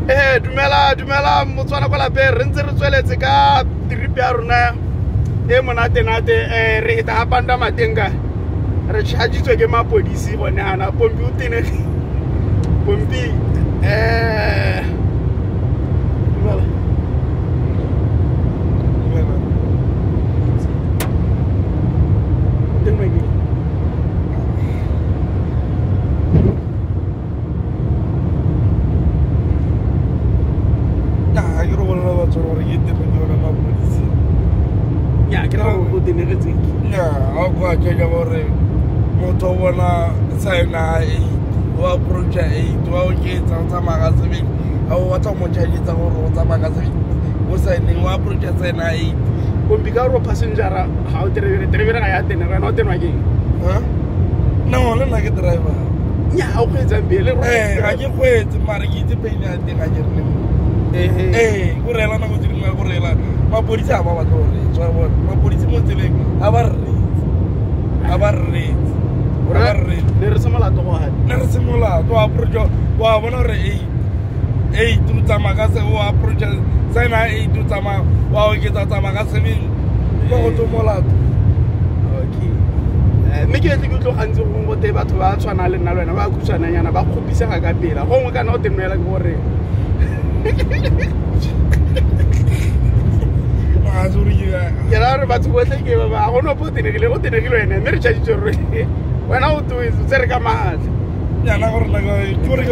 Dumela dumela motswana kwa lapeng re ntse re tsweletse ka trip ya rona e monate-nate re heta ga panda matenga re chargitswe ke mapodisi gone ana Pompi o tenegile Pompi dumela motho o bona sign-a 8 o approacha 8 wa oketsa o tsamaya ka 7 a o batla mo chargetsa gore o tsamaya ka 7 o sign-eng o approacha sign-a 8 Pompi ka gore passengera ga o driver ga ya tenega wena o tenwa ke eng? No, le nna ke driver. Nya o kgweetsang pele ga ke kgweetse mare ke itse pain ya teng ga ke re le go reela nako tse dingwe go reela mapodisi ga ba batla go reetsa wa bona mapodisi mo tseleng ga ba re reetse ne re se molato go gane ne re se molato wa approacha wa bona gore 8 o tsamaya ka se o approacha sign-a 8 o tsamaya wa oketsa tsamaya ka 7 kwa go tso molato. Okay, mme ke tle ke utlwe gantsi gongwe gote batho ba tshwana le nna le wena ba khutshwananyana ba kgopisega ka pela gongwe kana o tenwela ke gore ke ra gore batho botlhe ke ba go nopo tenegile go tenegile wena mme re chargitswe re wena o tsere ka maatla yana gore nna ke gore ke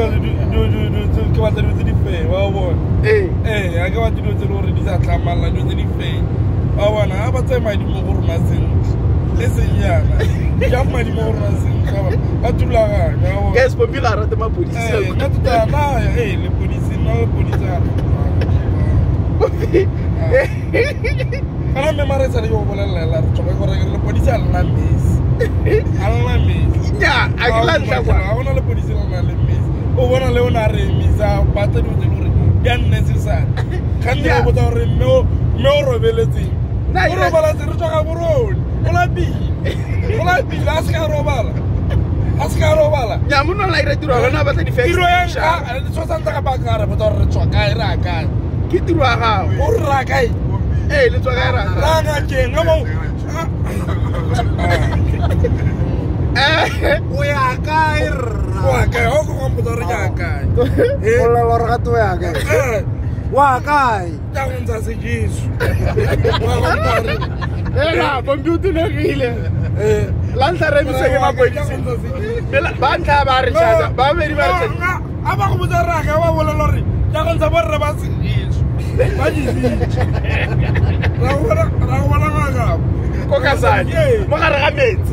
batla dilo tse di feng wa bona ga ke batla dilo tse le gore di sa tlhamalala dilo tse di feng wa bona ga ba tseye madi mo go rona sentle le seng yana jang madi mo go rona sentle ka thulaganyo. Guys, Pompi ga a rate mapodisi nna tota na lepodisi nna lepodisi ga kana mme mare sale ke go bolelela re tswa gore lepodisi a lena mesi a lena mesi nya a ke la ntlha kwa ga gona lepodisi le nang le mesi o bona le o ne a re emisa batla dilo tse gore di a unnecessary kgante ba botsa gore mme o robeletseng o robaletse re tswa ga borone o lapile a se ka robala nya monna la ira tiro lona batla di tiro ya nka so santse ga ba ka re botsa gore re tswa kae re a kae ke tiro ya gago o re ra kae le tswa kae ra ra ngakeng ga mo o ya kae rra o ya kae o go mpotsa gore ke ya kae o lela gore gape o ya kae wa kae ka go ntsha sejeso ela Pompi o tenegile la ntlha re emise ke mapodisi ba ntlha ba re charge ba babedi ba re charge a ba go botsa rra ka ba bolela gore ka go ntsha borre ba sejeso ba jesitse ra go bona ngaka ko Kasane mo gare ga metsi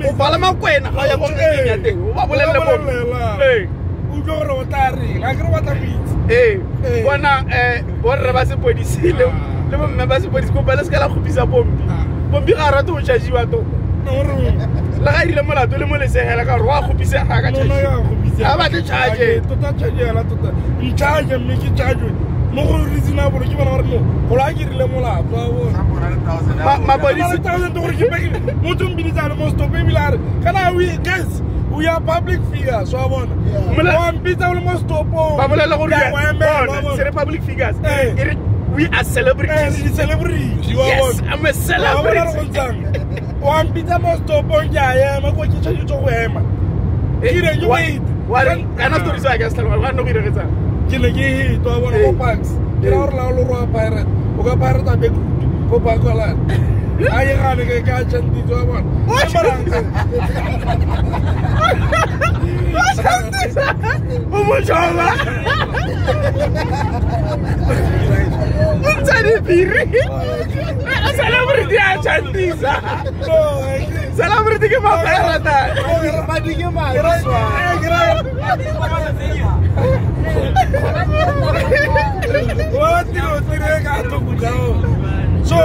o palama kwena ga o ya ko ngakeng ya teng o ba bolelele Pompi utlwe gore o tla reng ga ke re batla go itse bona borre ba sepodisi le bomme ba sepodisi kopa le se ka la kgopisa Pompi Pompi ga a rate go chargiwa tota le ga irile molato le mo lesegela ka gore wa kgopisega ka charge ga batle charge tota charge hela tota ncharge mme ke charge mo go reasonable ke bona gore no go la ke rile molato wa bona mapodisi 1000 gore ke pegile motho mpiditsa le mo stop ebile a re kana we guys we are public figures wa bona wa mpitsa o le mo stopong ba bolela gore se re public figures we are celebrities. Celebrity. Yes, I'm a celebrity. Wa mpitsa mo stopong ke a ema ko ke tshwanetse go ema ke re ke wait kana story sa ka se tlhaloga ga nno go iregetsang ke ne ke hit wa bona ko Parks ke ra gore la lo roa pirate o ka pirate a back route ko Bakolan a ye gane ke ka chantitse wa bona o mojoba o ntsha diphiri celebrity a chantisa celebrity ke mapirata madi ke madi so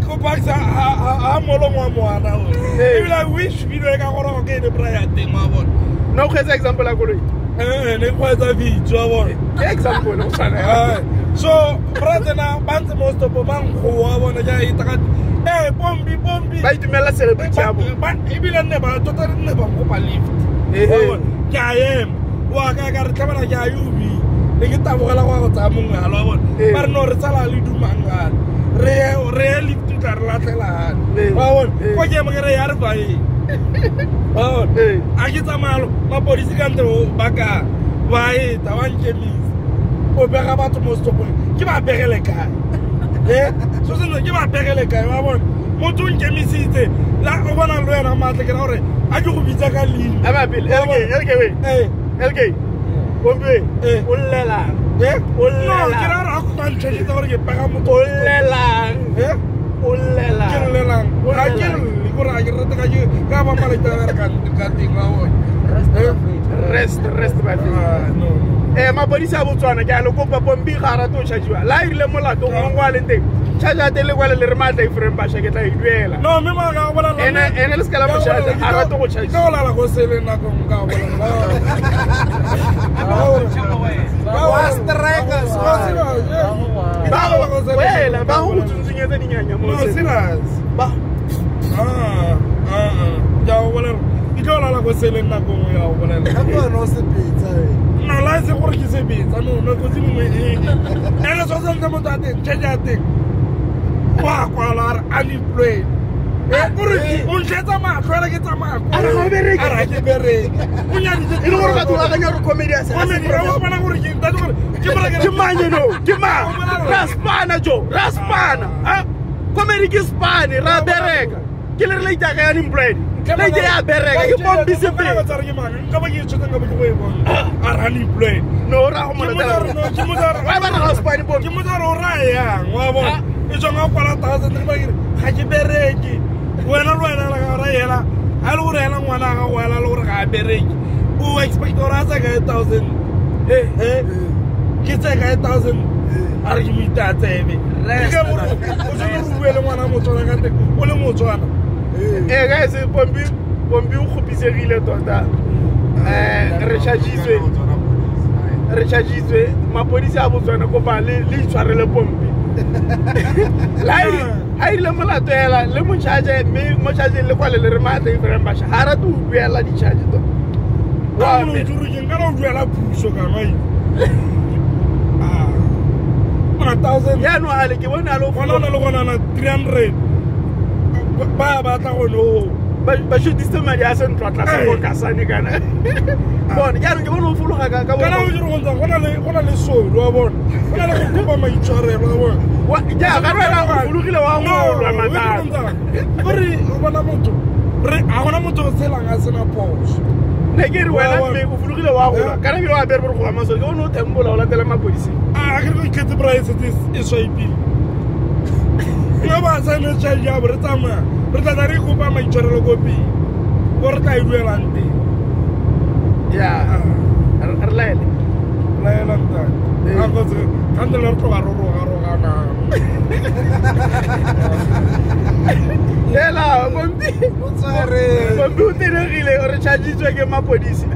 go Parks ha molong wa moana o ebile I wish video e ka gore ke ne bra ya teng wa bona no kgwetsa example ya koloi ne kgwetsa vitso wa bona ke example go tshwana so brother na ba ntse mo stop ba nkgowa bona ja ita Pompi Pompi ba itumela celebrity ya bona ebile nne ba tota nne ba nkopa lift ke a ema wa ka ka re tlhabana ke a UV Ne ke tabogela go ya go tsaya mongwe yalo wa bona. Ba re no re tsala le dumang gale. Re ye lift o tla re latlhela gale. Wa bona. Ko ke ema ke re ya re bae. Wa bona. A ke tsamaya mapodisi ka ntle ba ka ba eta ba nkemisa. O bega batho mo setopong ke ba begele kae? So sentle ke ba begele kae wa bona. Motho o nkemisitse la o bona le wena matle ke ra gore a ke go bitsa ka leina. Ema pele LK we. LK. Pompe o llelang. O llelang. No, ke ra gore a go ntšhetsa gore ke pega motho. O llelang. O llelang. Ke llelang. Ga ke lle gore a ke rate ka ke ka ba maleta re ka teng wa bona. Rest ba teng. No. Mapodisi a Botswana ke a le kopa Pompi ga a rate go chargiwa. La irile molato gongwe a leng teng. Charge ya teng le kwale le re maatla Ephraim Basha ke tla e duela. No, mme mara ka bolela. Ene le se ka la mo charge, a rate go charge. Ka o lala go sele nako nngwe ka bolela. Wa strikers. Ba wela ba go tsuntsunyetsa dinyanya mo. No, serious. Ba. Ja o bolela. Ke tlo lala go sele nako nngwe ya go bolela. Gape wena o sebetsa wena. No, la se gore ke sebetsa no nako tse dingwe e. Ene so sentse motho a teng, charge ya teng. Wa kwala a re unemployed. Gore o ntšhetsa matlho ela ke tsamaya A re ga o bereke. A re ga ke bereke. O nyaditse E le gore batho ba akanya gore comedy a se. Comedy, wa bona gore ke ntate gore ke mora Ke mang eno? Ke mang? Ra spana jo, ra spana. Comedy ke spane, ra bereka. Ke le re le itaka ya unemployed. Le ite ya bereka, ke Pompi Sepeng. Nka ba ke itshotse nka ba ke go e bona. A re unemployed. No, ra go molata. Ke motsa re Wa ba ra ga spane Pompi. Ke motsa re o raya yang wa bona. E tswa nga kwala 1000 ke ba ke re ga ke bereke. Wena le wena la ga ra yela. Ha le gore yela ngwana ga go yela le gore ga a bereke. O expect gore a tsaya ka 1000. Ke tsaya ka 1000. A re ke mo itaya tsebe. Ke ka gore o tshwanetse o bue le ngwana Motswana ka teng o le Motswana. Guys, Pompi o kgopisegile tota. Re chargitswe. Re chargitswe mapodisi a Botswana kopa le itshwarele Pompi. La ha ile molato hela le mo charge mme mo charge le kwale le re maatla Ephraim Basha. Ha rate ho duela di-charge tota. Wa mo juru ke nka o duela puso ka mai. Mona 1000. Ya no ale ke bona lo gona le gona na 300. Ba batla go no ba shotise madi a se ntlo tlase go kasane kana. Bona ke a re ke bona o fologa ka bona. Kana o juru go ntse gona le solo wa bona. Gona le go kopa maitshwarelo wa bona. Wa ja ka rena o fologile wa ngolwa matata. Gore o bona motho re a gona motho o tshelang a sena phoso. Ne ke re wena mme o fologile wa gola. Kana bile wa bere go ama so ke bona o thembola o latela mapodisi. A ke re go iketse price e swaipile. Nka ba sa ne charge ya re tsamaya re tla re kopa maitshwarelo ko pele ko re tla e duelang teng. Ya re laele laelang teng a go tse kante le re tloga re roga-rogana. Hela Pompi Pompi o tenegile re chargitswe ke mapodisi.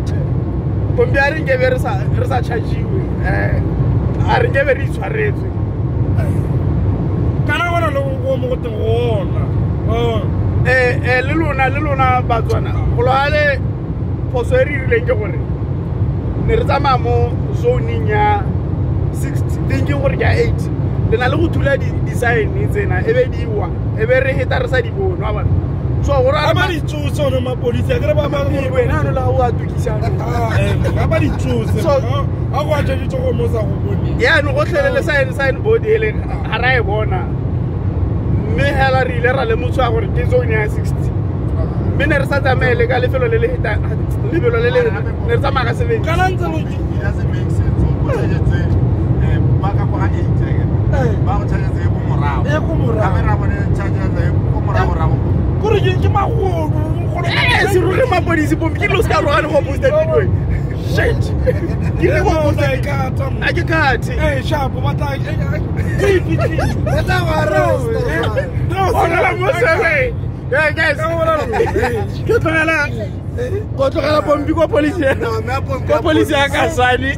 Pompi a re nkebe re sa chargiwe. A re nkebe re itshwaretswe. Kana bona le go mo go teng gona. Le lona Batswana go lo ale phoso e re irileng ke gore ne re tsamaya mo zoning ya 60 thinking gore ke ya 80. Le na le go thula di-sign tsena e be di wa e be re heta re sa di bone wa bona. So gore a ba di tsose one mapodisi a ke re ba ba gore wena no la o a tukisa a ba di tsose a go a tsheditse go mo sa go bone. Ya no go tlhelele sign board ele ga ra e bona. Mme hela re ile ra lemotswa gore ke zone ya 60. Mme ne re sa tsamaele ka lefelo le le hetang lebelo le le ne re tsamaya ka 70. Kana ntse lo it doesn't make sense o go tsheditse ba ka kwa 8 ba go tsheditse ko morago. E ko morago. Kamera bone tsheditse ko morago. Gore ke magodu gore se roge mapodisi Pompi ke lo se ka rogane go posta video. Shit. Ke le go posta a ke cut. Sharp ba tla Ba tla go arrest. No, se mo sebe. Hey guys. Ke tlogela go tlogela Pompi ko police. Ko police ya Kasane.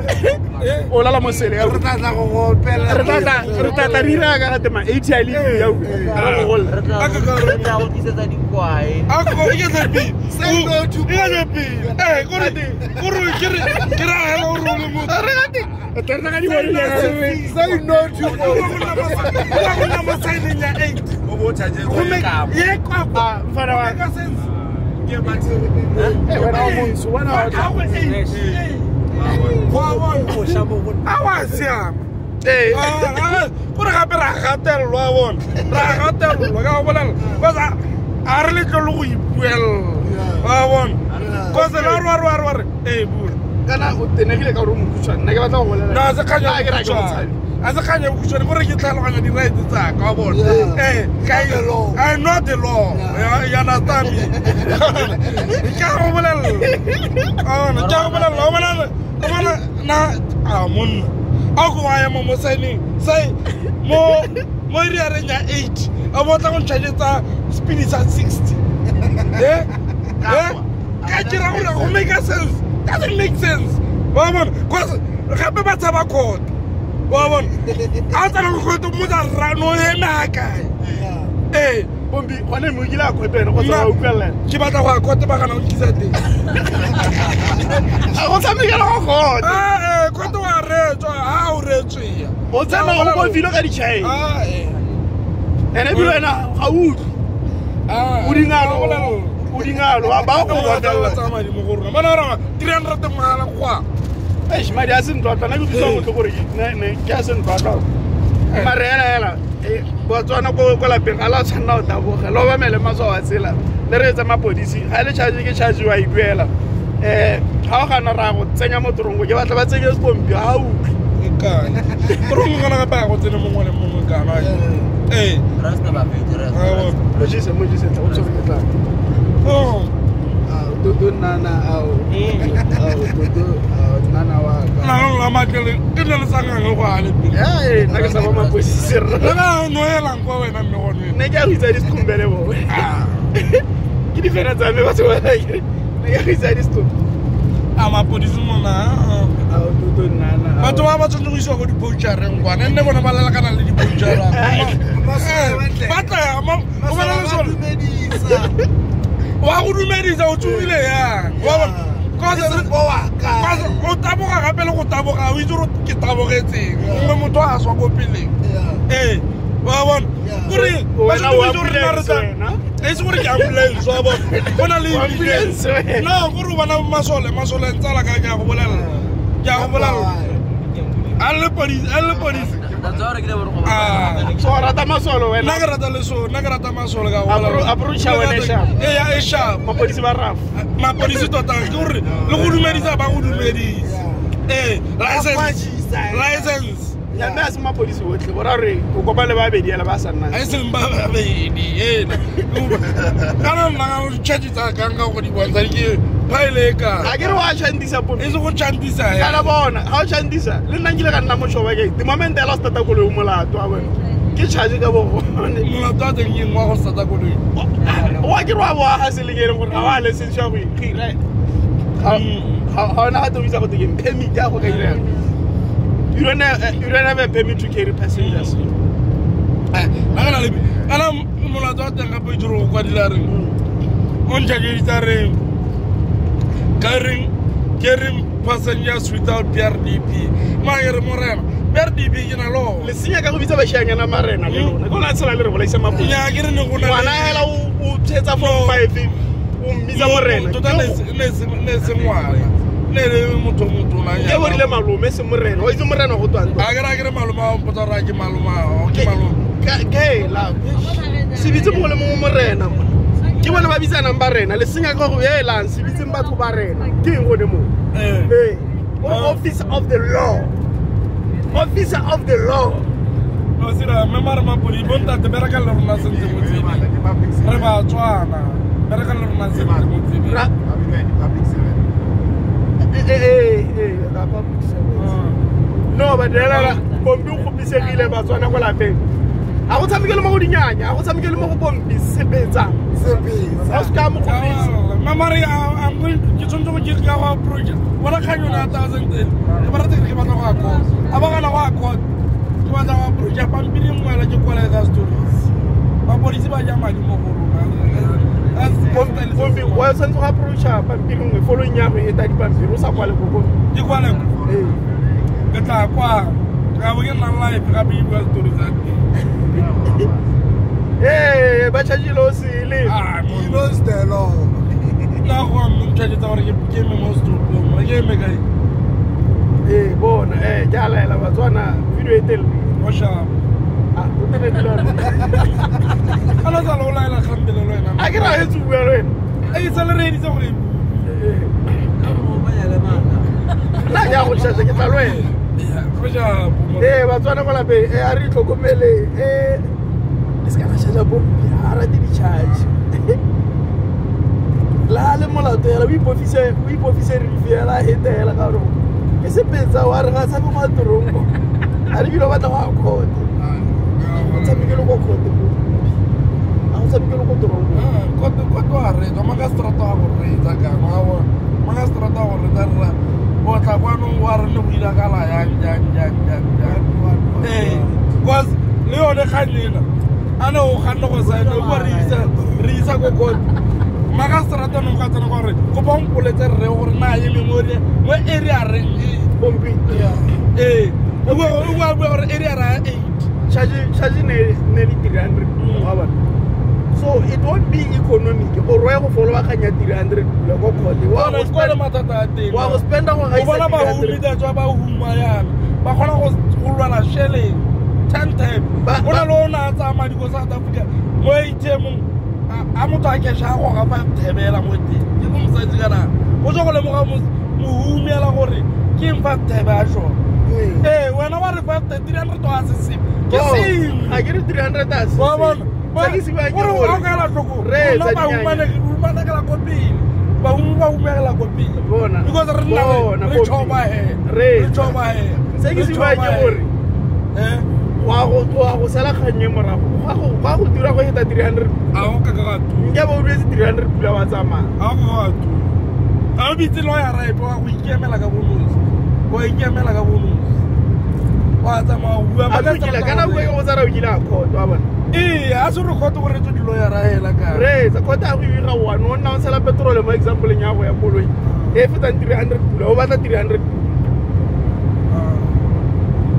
O lala mo sele re tla tla go go opela re tla tla dira ka tema HIV ya o re go re tla go tlisetsa dikwae a go ke tla bi say no to eh gore ke re ke ra hela o role mo re gate tla re ga di bona say no to go nna mo signing ya 8 o bo charge go me ye kwa kwa mfana wa ka sense ke ba eh wena o montsho wena o tla go 8 a wa siama eh gore gape ra gatelelwa bona ra gatelelwa ka go bolela cause a re letle le go ipuelela wa bona cause la re ee bula kana o tenegile ka gore o mokhutshwane nna ke batla go bolela no se kganya a se kganya bokhutshwane gore ke tlhaloganya di-right tsaka wa bona ee I know the law. You understand me? Ke a go bolelela ke a go bolelela o bona na a monna a go wa ema mo signing sai mo area reng ya 8 a bo tla go nchargetsa speed sa 60 eh ka dira gore go make sense doesn't make sense wa bona cause gape ba tshaba court wa bona a tsena go court mo tsa rano eme kae eh Bombi gone mo kile a khotene go tswa utlwela ke batla go a court ba gana go nkisa teng a go tshamekela go court eh court wa retswa ha o retswe o tsena go bo filo ka ditšhae ah eh ene bile wena ga utlwe o dingalo ba go go tsamaya mo go rona bana ra 300 mogala kwa eish madi a se ntwatla nna ke utlwisa botlhoko gore ne ke a se ntwatla mare hela Botswana ko lapeng ga la tshwanela go taboga le obamele matshwao a tsela le re etsa mapodisi ga le charge ke charge wa e duela ga o gana ra go tsenya mo torongo ke batla ba tsenye sepompi ga utlwe torongo kana gape ga go tsene mongwe le mongwe kana ee mojise tla o tshwere ke tla oh Dodo nana ao dodo nana wa ka na la matlele ke le sa ngang go ale pele eh nna ke sa ba mapodisi rra na no elang kwa wena mme gone ne ke a go itsa di-scumbele bo ke difena tsa me batho ba ne ke a go itsa di-scumbe a mapodisi mona ao dodo nana batho ba ba tshwanetse go isiwa ko di-poachereng kwana nne bona ba lelekana le di-poachera ba tla o bona le sone wa go dumedisa o tsogile yang wa bona cause o taboga gape le go taboga o itse gore ke tabogetseng gongwe motho a swa ko peleng ee wa bona kore e se gore ke ambulance wa bona go na le no gore o bona masole ntsala ka ke a go bolelela a le polisi so rata masole wena nna ke rata lesole nna ke rata masole ka approacha wena sharp ee e sharp mapodisi ba rafa mapodisi tota ke gore le go dumedisa ba go dumedisa ee license ya mme a se mapodisi botlhe go ra gore o kopa le babedi ela ba sa nnang a e seng ba babedi ena kana nna ka di-charge tsa kang ka go di bontsha ke phaele e ka ga ke re wa chantisa pompi e se go chantisa kana bona ga o chantisa le nna nkile ka nna motšhoba ke the moment ela o stata koloi o molato wa bona ke charge ka bogone molato wa teng ke eng wa go stata koloi wa ke re wa boa ga selekele gore ga wa license ya go ikgira ga ona ga tobisa go tekeng permit ya go ka irela. You don't have a permit to carry passengers. Ana molato wa teng gape o itse gore go kwadile a reng o nchargeditsa reng carrying passengers without PRDP ma ke re morena PRDP ke na le le senya ka go bitsa bashianyana marena le lona ke lona tsela le re bolaisa mapodisi nya ke re ne go na ngwana hela o tshetsa form 5 o mmitsa morena tota ne se ngwana ne le motho motona ke borile malome se morena o itse morena go twang a ke ra ke re malome a mpotsa gore a ke malome ke malome ke la se bitse mongwe le mongwe morena ke bone ba bitsanang ba rena le senya ka go elang se bitseng batho ba rena ke eng gone moo ee officer of the law officer of the law no sira mme mare mapodi bontate bereka le rona sentle mo tseleng re Batswana bereka le rona sentle mo tseleng no but hela pompi o kgopisegile Batswana ko lapeng a go tshamekele mo go dinyanya a go tshamekele mo go pompi sebetsa sebetsa a se ka mo kgopisa. Mama, I'm going to get something to get our project. What a kind of 1,000. The project, I'm billion while you call it stories. But Wa tshwanetse go approacha pampiri nngwe following ya go eta dipampiri o sa kwale koko. Ke kwale ke tla kwa ka bo ke nna live gape e bua story tsa teng. Eh, ba charge lo sele. Ah, He knows the law. Nna go mme charge tsa gore ke eme mo stopong, ke eme kae? Eh, bona eh ke a laela Batswana video e telele. O sharp. Ah, o telele le wena. A na tsala o laela kgantele le wena. A ke ra etse bua le wena. E sa le reeditse gore e bue. Nna ke a go charge ke tla le wena. Go sharp. Eh, Batswana ko lapeng eh a re itlhokomele eh le se ka la charge pompi, ha rate di-charge. La le molato hela o ipofise relief hela a heta hela ka gore ke sepetsa wa re ga tshabe go ya toronko. A re bile o batla go ya court. O tshameke le ko court ko. A go tshameke le ko toronko. Koto a reetsa, makaseterata wa go reetsa ka wa makaseterata wa go reetsa rra o tla kwano wa re le go ilakala yang jang jang jang jang. Eh, cause le yone kgang ena a ne o kganne go saena o bua re isa ko court. Makaseterata no ka tsena gore kopa o mpoletse rre gore na eme mo mo area reng e Pompi. Eh, o bua gore area ra 8. Charge ne le 300 wa bona. So it won't be economic. O rwa go follow kgang ya 300 pula ko court. Wa go spend mathata a teng. Wa go spenda go gaisa. O bona bahumi tsa tswa ba huma yana. Ba kgona go lwana sheleng 10 times. O na le ona tsa madi ko South Africa. Mo ATM a motho a kesha go ga fa thebela mo teng. Ke go mosadi kana. O tswa go lemoga mohumi ela gore ke eng fa thebe a shona. Eh, wena wa re fa 300 wa se se. Ke seng. A ke re 300 a se. Wa bona. Se ke se buang ke Gore gore o ka ela tlhoko. Re Rona etsa ba dinyanya. humanegela ko pele. Bahumi ba humanegela ko pele. Bona. Because re nna Bona, re Pompi. choba he. Re Re choba he. Se ke se buang ke gore eh wa go sala kgang e morago. Wa go dira go heta 300. A o ka ka tu. Nke ba o duetse 300 pula wa tsamaya. A o ka ka tu. A o bitse lawyer right wa go ikemela ka bonosi. Wa ikemela ka bonosi. Wa tsamaya o bua A tlogile ka nako e go tsara o kile a court wa bona. Ee, a se re court gore tswe di-lawyer hela ka. Re tsa court a go ira one o nna o tshela petrol mo example ya go ya koloi. E fetang 300 pula o batla 300 pula.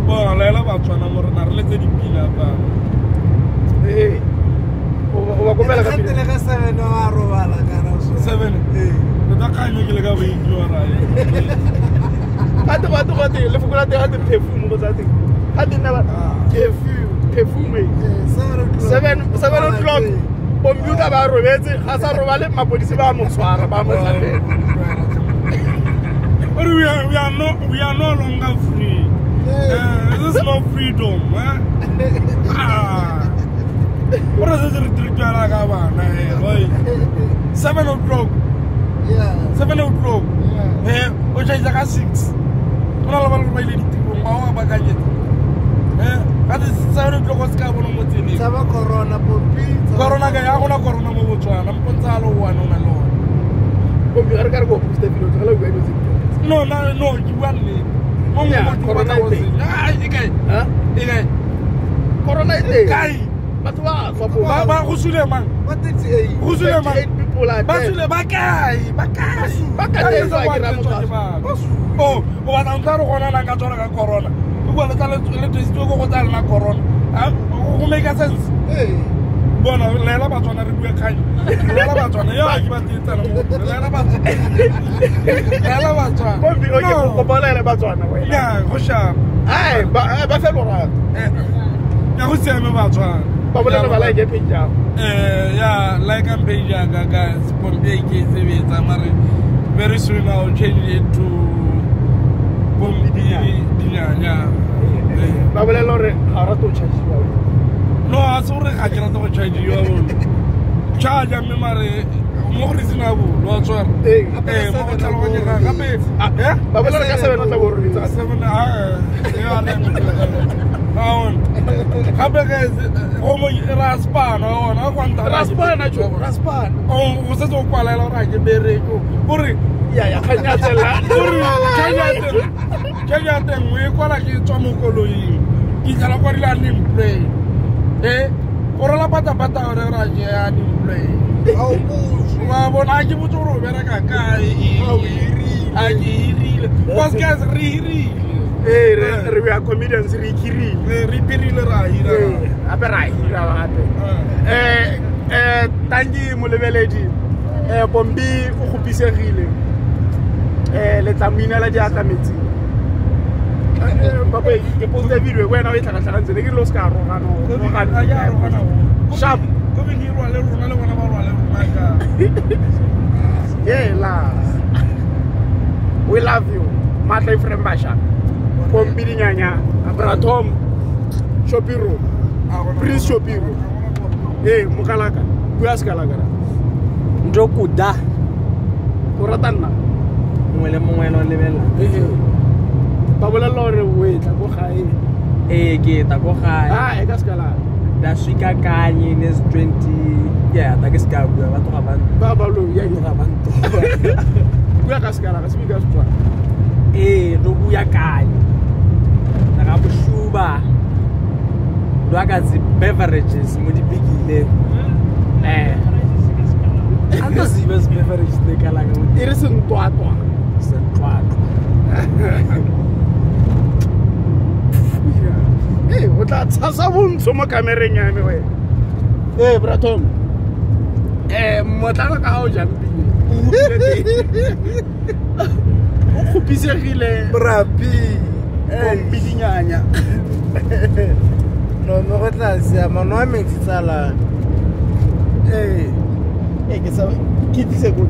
Bona laela Batswana mo rena re letse dipina pa. Eh. O ba kopela ka pina. Kgantele ka 7 wa robala kana so. 7. Eh. Tota kgang e ke le ka bo ignora. Gate lefoko la teng gate perfume go tsa teng. Gate nna ba perfume. 7 7 o'clock. Computer ba robetse ga sa robale mapodisi ba mo tshwara ba mo tlhapela. But we are no longer free. This is not freedom, eh? Ah. What is it re ka bana eh? 7 o'clock. Yeah. 7 o'clock. Yeah. Eh, o tšhaisa ka 6. O na le ba le ba ile ditirong ba wa bakanyetsa. Eh, ka 7 o'clock o se ka bona mo tseleng. Tshaba corona Pompi. Corona ka ya gona corona mo Botswana, mpontsa le one o na le one. Pompi ga re ka re go posta video tlogela go bua dilo tse di. No, no, ke bua nnete. Mo Yeah, mo corona e teng. Ah, e kae? Ha? E kae? Corona e teng. Kae? Batho ba tswa po. Ba go sule mang? Ba 38. Go sule mang? 38 people are Ba dead. sule ba kae? Ba kae? Ba ka teng fa ke ra motho a Oh, o batla ntla re gona nang ka tswana ka corona. O bua le tla le testwe go go tsa lena corona. Ah, go make sense. Eh. Bona laela Batswana re bue kgang. Laela Batswana ya ke ba tsetsana mo. Laela Batswana. Laela Batswana. Pompi okay, kopa laela Batswana wena. Ya, go sharp. Ai, ba fe lorato. Eh. Ya go siame Batswana. Ba bolela ba like page ya. Eh, ya like and page ya ka guys. Pompi ke sebetsa mare very soon I'll change it to Pompi Dinyanya. Ba bolela gore ga o rate go charge wena. No, a se gore ga ke rate go charge-iwa bolo. Charge mme mare mo go reasonable, wa tshwara. Ee. Eh, mo go tlhaloganyegang gape. Eh? Ba bolela ka 7 o tla bo robetse. 7 ah, ya le. Ah, Gape guys, go mo ra spana ona go ntha. Ra spana jo, ra spana. O setse o kwalela gore a ke bereko. Gore ya ya kganya tsela. Gore kganya teng o e kwala ke tswa mo koloing. Ke tlhala kwa dila unemployed. Gore la pata pata gore ra je unemployed. A o botse. Wa bona ke botse gore o bereka kae. A ke hirile. Because guys re hirile. Re we are comedians re hirile. Re pirile ra hira. Gape ra hira gape. Tanki molebeledi. Pompi o kgopisegile. Le tla mo inela diatla metsing. Papa ke posta video wena o e tlhakatlhakantse ne ke lo se ka arogana. Sharp. Ko be hirwa le rona le bona ba rwa le rona ka. Yeah, we love you. Matla Ephraim Basha. Pompi Dinyanya, Bratom Shopiro. Prince Shopiro. Mokalaka. Bua sekalaka. Ndokuda. O rata nna. Mongwe le mongwe ena o lebelela. Ba bolelela gore o etla ko gae. Ke etla ko gae. E ka sekalaka. Da swika kanye nes 20. Yeah, ta ke ska bua ba tloga ba ba ba lo ya tloga ba nto. Bua ka sekalaka se bua ka Setswana. No buya kanye. Na ga boshuba. Lwa ka tse beverages mo di bigile. A ndo zibe beverages le kalaka mo. E re sentwatwa. Sentwatwa. O tla tshasa bontsho mo kamereng ya me wena. Bratom. Motlana ka ha o jumpile. O kgopisegile. Brapi. Pompi Dinyanya. No me go tla siama nwa metsi tsala. Ke sa ke tise ko